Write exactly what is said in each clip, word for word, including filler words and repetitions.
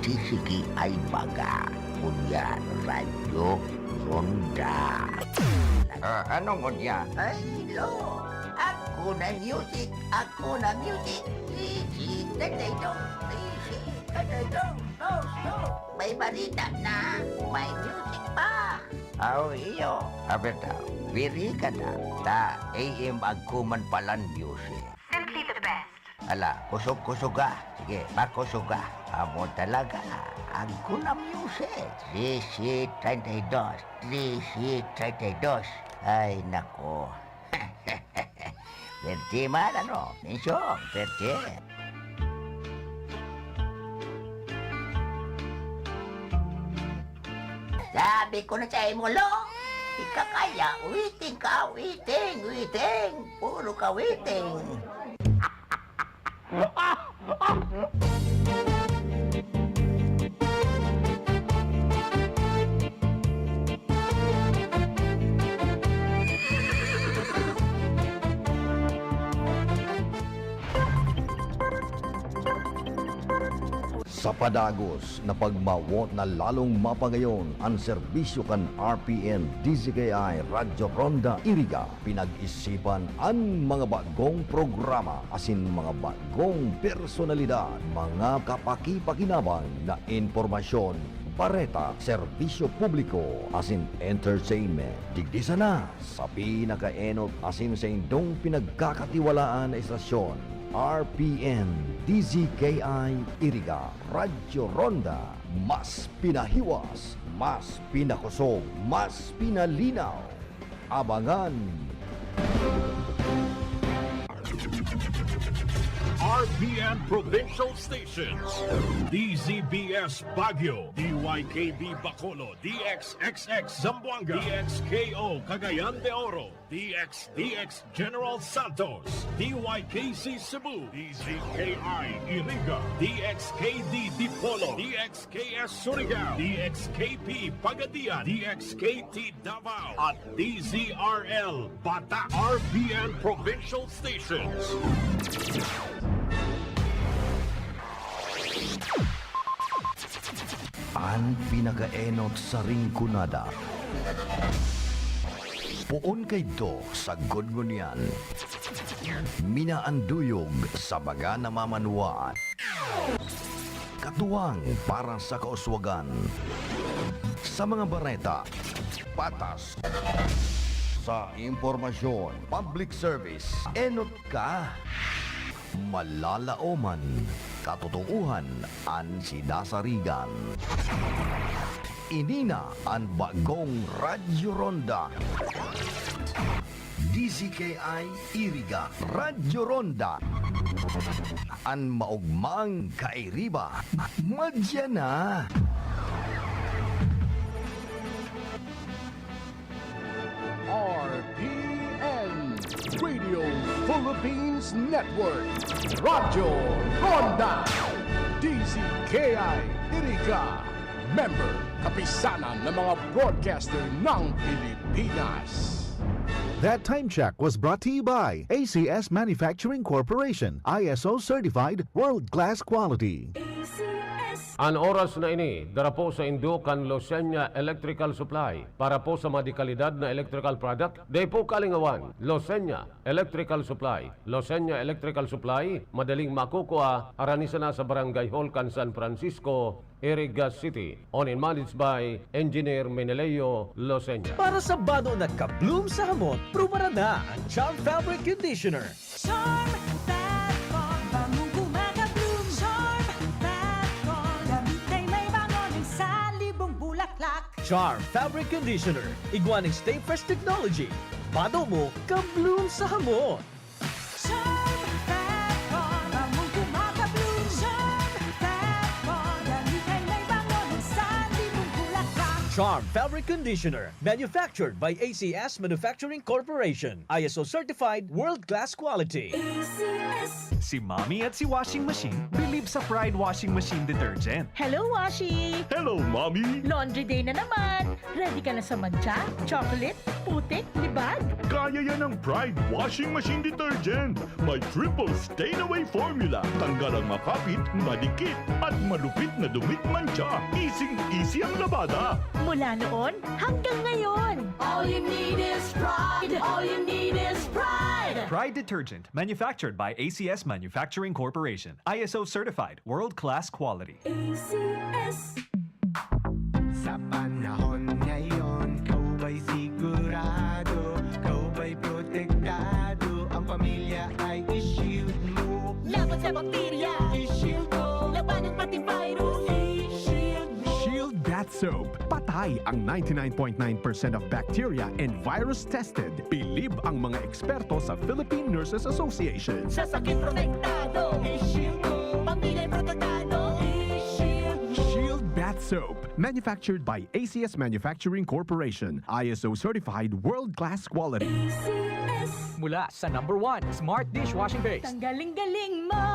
Sisiki ay baga, unya Radyo Ronda. Ah, ano ngunyan? Ay, lo, ako na music, ako na music. Easy, tatay dong, easy, tatay dong, no, no. May balita na, may music pa. Aw, iyo, abeta, wiri ka na. Ta, A M agkuman palan music. Simply the best. Ala, kusog-kusog ka. Sige, makusog ka. Amo talaga. Agko na music. Trece treinta y dos. Trece treinta y dos. Ay, nako. Pwerte man, ano? Mensyo, pwerte. Sabi ko na sa imo, lo, ika kaya, waiting ka, waiting, waiting. Puro ka waiting. Sa padagos na pagmawot na lalong mapangayon an serbisyo kan R P N D Z K I Radyo Ronda Iriga, pinag-isipan an mga bagong programa asin mga bagong personalidad, mga kapakipakinabang na impormasyon, bareta, serbisyo publiko, asin entertainment. Digdi sana sa pinakaenot asin saindong pinagkakatiwalaan na estasyon, R P N D Z K I Iriga, Radyo Ronda. Mas pinahiwas, mas pinakosog, mas pinalinaw. Abangan! R P N Provincial Stations, D Z B S Baguio, D Y K B Bacolod, D X X X Zamboanga, D X K O Cagayan de Oro, D X D X General Santos, D Y K C Cebu, D Z K I Iriga, D X K D Dipolog, D X K S Surigao, D X K P Pagadian, D X K T Davao, at D Z R L Bata, R P N Provincial Stations. An pinakaenot sa Rinconada. Poon kaidto sagkod ngunyan. Minaanduyog sa mga namamanwaan. Katuwang para sa kauswagan. Sa mga bareta, patas. Sa impormasyon, public service, enot ka. Malalaoman, katotoohan an sinasarigan. Ini na an bagong Radyo Ronda. D Z K I Iriga, Radyo Ronda. An maogmang kairiba, madya na. R P N, Radio Philippines Network, Radyo Ronda, D Z K I Iriga, member, Kapisanan ng mga Broadcaster ng Pilipinas. That time check was brought to you by A C S Manufacturing Corporation, I S O certified, world-class quality. A C S. An oras na ini, dara po saindo kan Losenya Electrical Supply. Para po sa madikalidad na electrical product, dai po kalingawan, Losenya Electrical Supply. Losenya Electrical Supply, madaling makukua, harani sana sa Barangay Hall kan San Francisco, Iriga City. Owned and managed by Engineer Meneleo Losenya. Para sa bado na ka-bloom sa hamot, prubaran na ang Charm Fabric Conditioner. Charm Fat Con, bangong kumaka-bloom. Charm Fat Con, damit ay may bango ng salibong bulaklak. Charm Fabric Conditioner, igwa ning Stay Fresh Technology. Bado mo, ka-bloom sa hamot. Charm Fat Con, bangong kumaka-bloom. Charm Fat Con, damit ay may bango ng salibong bulaklak. Charm Fabric Conditioner, manufactured by A C S Manufacturing Corporation. I S O certified, world-class quality. A C S. Si Mommy at si Washing Machine believe sa Pride Washing Machine Detergent. Hello, Washi! Hello, Mommy! Laundry day na naman! Ready ka na sa mantsa, chocolate, putik, libag? Kaya yan ng Pride Washing Machine Detergent. May triple stain away formula. Tanggal ang makapit, madikit, at malupit na dumit mantsa. Easy-easy ang labada. Mula noon hanggang ngayon. All you need is Pride. All you need is Pride. Pride Detergent, manufactured by A C S Manufacturing Corporation. I S O certified, world-class quality. A C S. Sa panahon ngayon, ikaw ba'y sigurado? Ikaw ba'y protektado? Ang pamilya ay i-shield mo. Laban sa bakterya, i-shield mo. Labanan pati virus, i-shield mo. Shield Bath Soap. Patay ang ninety-nine point nine percent of bacteria and virus tested. Bilib ang mga eksperto sa Philippine Nurses Association. Sa sakit protektado, i-shield mo. Pamilya protektado, i-shield mo. Shield Bath Soap. Manufactured by A C S Manufacturing Corporation. I S O certified, world-class quality. A C S. Mula sa number one, Smart Dishwashing Paste. Tanggaling-galing mo!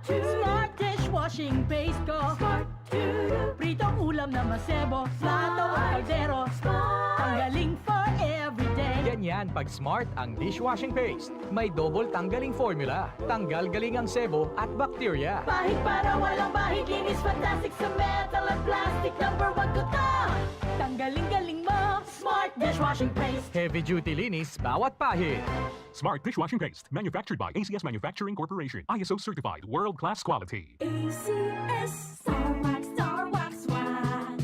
Smart Dishwashing Paste ko! Pritong ulam na masebo, plato o kaldero. Tanggaling for everyday. Ganyan pag Smart ang dishwashing paste. May double tanggaling formula. Tanggal galing ang sebo at bakterya. Pahid para walang bahid, linis fantastic sa metal at plastic. Number one ko to. Tanggaling-galing mo, Smart Dishwashing Paste. Heavy duty linis bawat pahid. Smart Dishwashing Paste, manufactured by A C S Manufacturing Corporation. I S O certified, world-class quality. A C S. Star Wax, Star Wax Wax.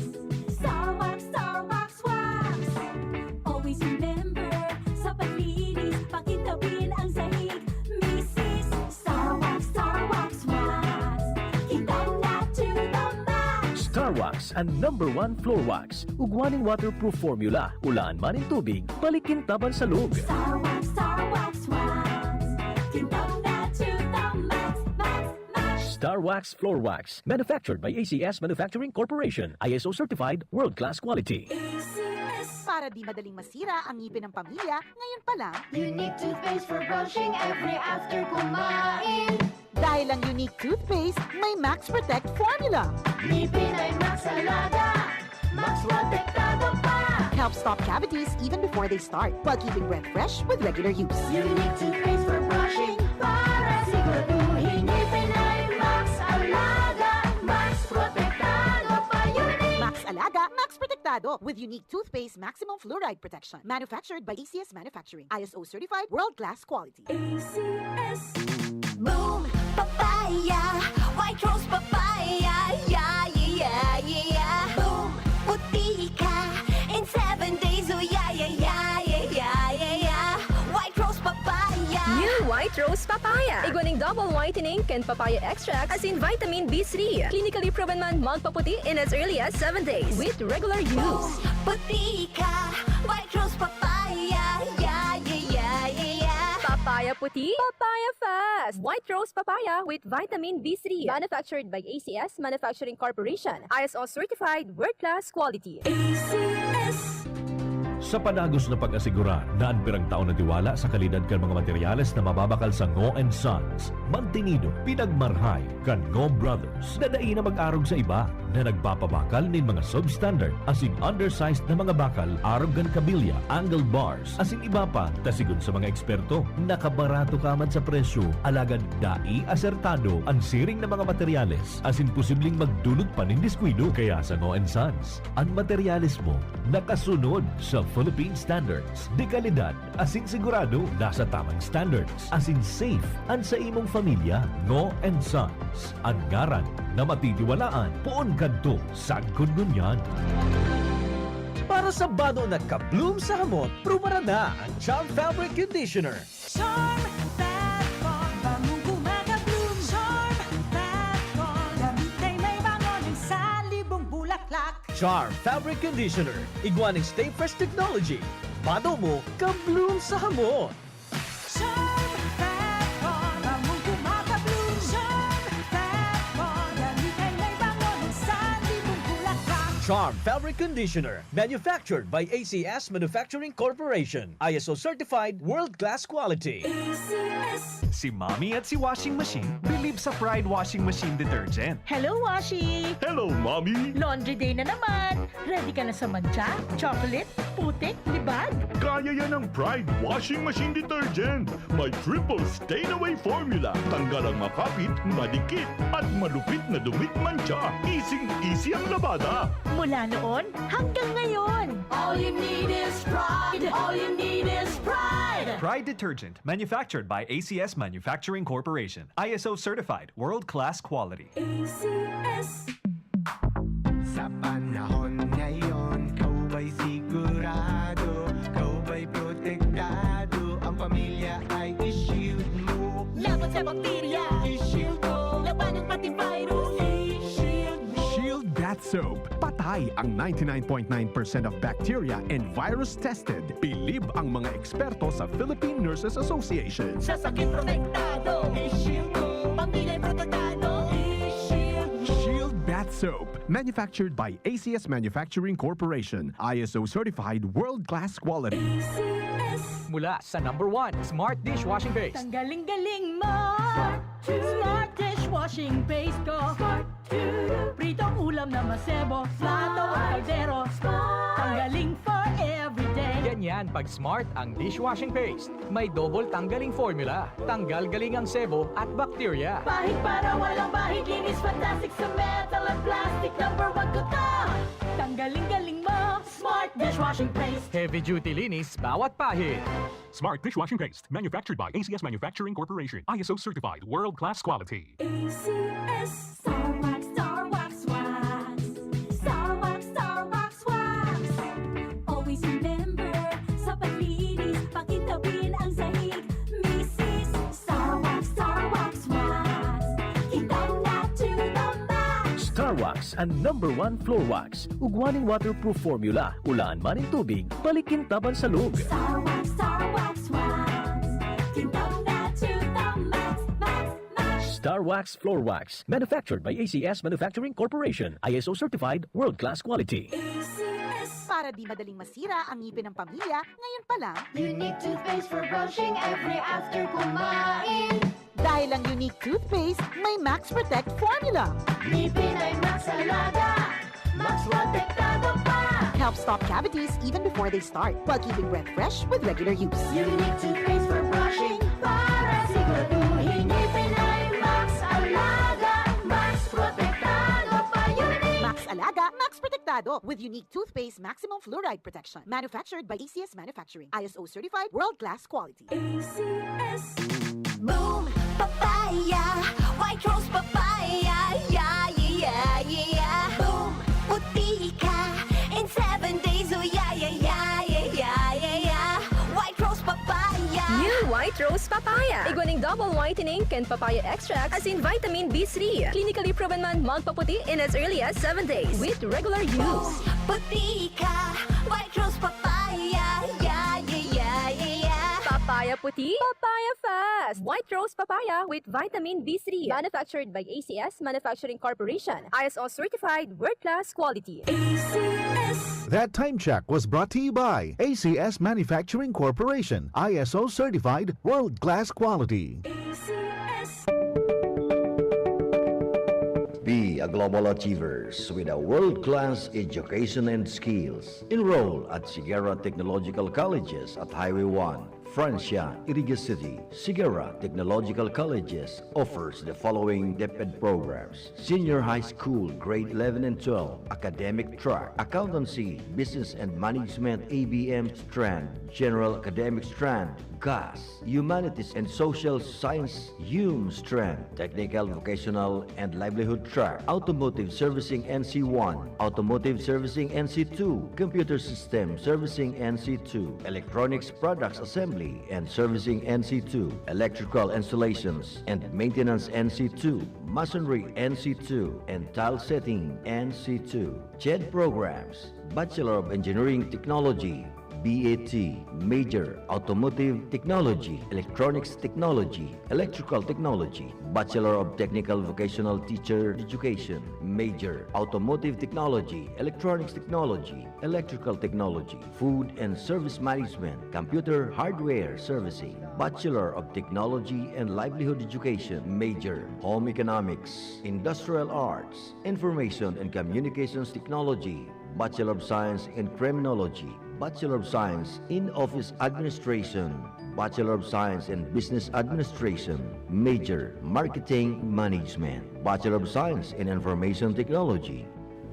Star Wax, Star Wax Wax. Always remember, sa paglinis, pakintabin ang sahig. Misis, Star Wax, Star Wax Wax. Kintab na to the max. Star Wax, ang number one floor wax. Ugwa nin waterproof formula. Ulaan man nin tubig, balik kintaban sa log. Star Wax, Star Wax Wax. Kintab na to the max, max, max. Star Wax Floor Wax. Manufactured by A C S Manufacturing Corporation. I S O certified, world-class quality. A C S. Para di madaling masira ang ngipin ng pamilya, ngayon pa lang. Unique toothpaste for brushing every after kumain. Dahil ang Unique Toothpaste may Max Protect Formula. Ngipin ay Max Alaga, Max Protektado pa. Helps stop cavities even before they start, while keeping breath fresh with regular use. Unique toothpaste for brushing para siguraduhin ngipin ay Max Alaga, Max Protektado pa. Unique! Max Alaga, Max Protektado with Unique Toothpaste Maximum Fluoride Protection. Manufactured by A C S Manufacturing. I S O certified, world-class quality. A C S. Boom! Papaya! White Rose Papaya! Yeah, yeah, yeah, yeah, yeah! Boom! Puti ka in seven days! Oh, yeah, yeah, yeah, yeah, yeah, yeah, yeah! White Rose Papaya! New White Rose Papaya! Igwa ning double whitening kan papaya extract asin vitamin B three. Clinically proven man magpaputi in as early as seven days with regular use. Boom! Puti ka! White Rose Papaya! Yeah, yeah, yeah, yeah, yeah! Papaya puti, papaya fast! White Rose Papaya with vitamin B three. Manufactured by A C S Manufacturing Corporation. I S O certified, world-class quality. A C S. Sa padagos na pag-asigurar na an pirang taon na tiwala sa kalidad kan mga materyales na mababakal sa Ngo and Sons, mantinido, pinagmarhay kan Ngo Brothers na dai na mag-arog sa iba na nagpapabakal nin mga substandard asin undersized na mga bakal arog kan kabilya, angle bars, asin iba pa, ta sigon sa mga eksperto, nakabarato ka man sa presyo, alagad dai asertado an siring na mga materyales asin posibleng magdulot pa nin diskuido. Kaya sa Ngo and Sons, an materyales mo nakasunod sa Philippine standards de kalidad asin sigurado nasa tamang standards asin safe an sa imong pamilya. Ngo and Sons, an ngaran na matitiwalaan poon kadto sagkod ngunyan. Para sa bado na ka-bloom sa hamot, prubaran na ang Charm Fabric Conditioner. Charm Fat Foam, bangong gumagabloom. Charm Fat Foam, gamit ay may bango ng salibong bulaklak. Charm Fabric Conditioner, igwa ning Stay Fresh Technology. Bado mo, ka-bloom sa hamot. Charm Fat Foam, bangong gumagabloom. Charm Fat Foam, gamit ay may bango ng salibong bulaklak. Charm Fabric Conditioner, manufactured by A C S Manufacturing Corporation. I S O certified, world-class quality. Si Mommy at si Washing Machine believe sa Pride Washing Machine Detergent. Hello, Washi! Hello, Mommy! Laundry day na naman! Ready ka na sa mantsa, chocolate, putik, libag? Kaya yan ng Pride Washing Machine Detergent. May triple stain away formula. Tanggal ang makapit, madikit, at malupit na dumit mantsa. Easing-easy ang labada. Mula noon hanggang ngayon. All you need is pride. All you need is pride. Pride Detergent, manufactured by A C S Manufacturing Corporation. I S O certified, world-class quality. A C S. Sa panahon ngayon, ikaw ba'y sigurado? Ikaw ba'y protektado? Ang pamilya ay i-shield mo. Laban sa bakterya, i-shield mo. Labanan pati virus, i-shield mo. Shield Bath Soap. Patay ang ninety-nine point nine percent of bacteria and virus tested. Bilib ang mga eksperto sa Philippine Nurses Association. Sa sakit protektado, i-shield mo. Pamilya protektado, i-shield mo. Shield Bath Soap. Manufactured by A C S Manufacturing Corporation. I S O certified, world-class quality. ACS. Mula sa number one, Smart Dishwashing Paste. Tanggaling-galing mo! Smart dishwashing paste ko! Pritong ulam na masebo, plato o kaldero. Tanggaling for everyday. Ganyan pag Smart ang dishwashing paste. May double tanggaling formula. Tanggal galing ang sebo at bakterya. Pahid para walang bahid, linis fantastic sa metal at plastic. Number one ko to! Tanggaling-galing mo! Smart dishwashing paste. Heavy duty linis bawat pahid. Smart Dishwashing Paste, manufactured by A C S Manufacturing Corporation. I S O certified, world-class quality. ACS. Star Wax, Star Wax, Wax. Star Wax, Star Wax, Wax. Always remember, sa paglinis, pakintabin ang sahig. Misis, Star Wax, Star Wax, Wax. Kintab na to the max. Star Wax, ang number one floor wax. Ugwa nin waterproof formula, ulaan man nin tubig, balik kintaban sa log. Star Wax, Star Wax, Wax. Kintab na to the max, max, max. Star Wax Floor Wax, manufactured by A C S Manufacturing Corporation, I S O certified, world-class quality. ACS. Para di madaling masira ang ngipin ng pamilya, ngayon pa lang, Unique toothpaste for brushing every after kumain. Dahil ang Unique Toothpaste may Max Protect Formula. Ngipin ay Max Alaga. Max Protektado pa. Helps stop cavities even before they start, while keeping breath fresh with regular use. Unique toothpaste for brushing para siguraduhin ngipin ay Max Alaga. Max Protektado pa. Unique. Max Alaga, Max Protektado with Unique Toothpaste Maximum Fluoride Protection. Manufactured by A C S Manufacturing. I S O certified, world-class quality. ACS. Boom! Papaya! White Rose Papaya! Yeah, yeah, yeah, yeah, yeah! Boom! Puti ka in seven days! Oh, yeah, yeah, yeah, yeah, yeah, yeah, yeah! White Rose Papaya! New White Rose Papaya. Igwa ning double whitening kan papaya extract asin vitamin B three. Clinically proven man magpaputi in as early as seven days with regular use. Puti ka! White Rose Papaya! Yeah, yeah, yeah, yeah, yeah! Papaya puti, papaya fast. White Rose Papaya with vitamin B three. Manufactured by A C S Manufacturing Corporation. I S O certified, world-class quality. ACS. That time check was brought to you by A C S Manufacturing Corporation, I S O certified, world-class quality. ACS. Be a global achievers with a world-class education and skills. Enroll at Sigara Technological Colleges at Highway one, Francia, Iriga City. Sigara Technological Colleges offers the following DepEd programs: Senior High School, Grade eleven and twelve, Academic Track, Accountancy, Business and Management, A B M strand, General Academic strand, GAS, Humanities and Social Science, HUM strand, Technical, Vocational and Livelihood Track, Automotive Servicing N C one, Automotive Servicing N C two, Computer System Servicing N C two, Electronics Products Assembly and Servicing N C two, Electrical Installations and Maintenance N C two, Masonry N C two, and Tile Setting N C two. CHED programs, Bachelor of Engineering Technology, B A T, major, automotive technology, electronics technology, electrical technology, Bachelor of Technical Vocational Teacher Education, major, automotive technology, electronics technology, electrical technology, food and service management, computer hardware servicing, Bachelor of Technology and Livelihood Education, major, home economics, industrial arts, information and communications technology, Bachelor of Science in Criminology, Bachelor of Science in Office Administration, Bachelor of Science in Business Administration, major, Marketing Management, Bachelor of Science in Information Technology.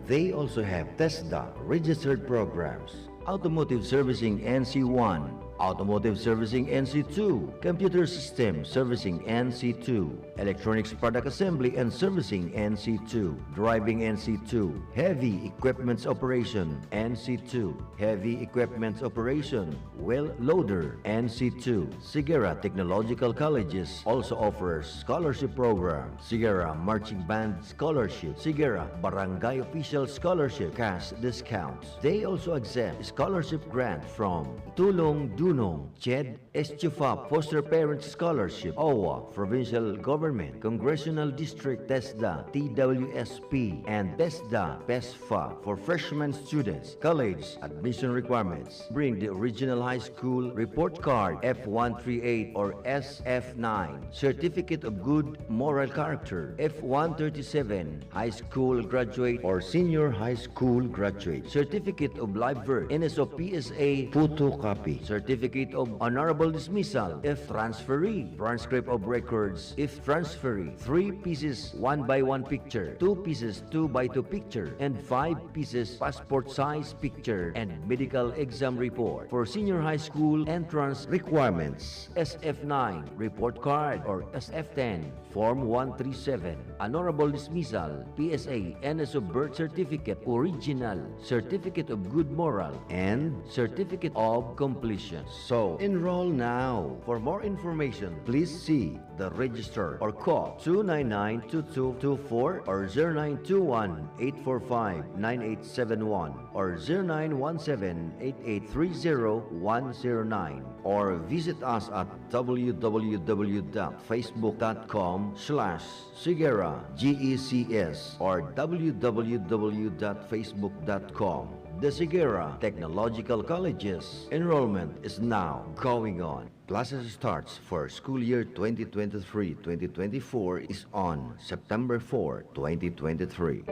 They also have TESDA registered programs, Automotive Servicing N C one, Automotive Servicing N C two, Computer System Servicing N C two, Electronics Product Assembly and Servicing N C two, Driving N C two, Heavy Equipments Operation N C two, Heavy Equipments Operation, Wheel Loader N C two. Sigara Technological Colleges also offers scholarship program, Sigara Marching Band Scholarship, Sigara Barangay Official Scholarship, cash discounts. They also accept scholarship grant from Tulong Dunong, CHED, Estufa Foster Parent Scholarship, OWWA, Provincial Government, Congressional District, TESDA, T W S P, and TESDA, PESFA for freshman students. College admission requirements. Bring the original high school report card, F one three eight or S F nine, Certificate of Good Moral Character, F one thirty-seven, high school graduate or senior high school graduate, Certificate of Live Birth, N S O P S A photocopy, Certificate of Honorable Dismissal if transferee, transcript of records if transferee, three pieces one by one picture, two pieces two by two picture, and five pieces passport size picture, and medical exam report. For senior high school entrance requirements, S F nine report card or S F ten, Form one three seven, Honorable Dismissal, P S A, N S O birth certificate, original, Certificate of Good Moral, and Certificate of Completion. So, enroll now. For more information, please see the registrar or call two nine nine two two two four or zero nine two one eight four five nine eight seven one or zero nine one seven eight eight three zero one zero nine or visit us at w w w dot facebook dot com slash Sigera G E C S or w w w dot facebook dot com. The Sigera Technological Colleges enrollment is now going on. Classes starts for school year twenty twenty-three twenty twenty-four is on September four, twenty twenty-three.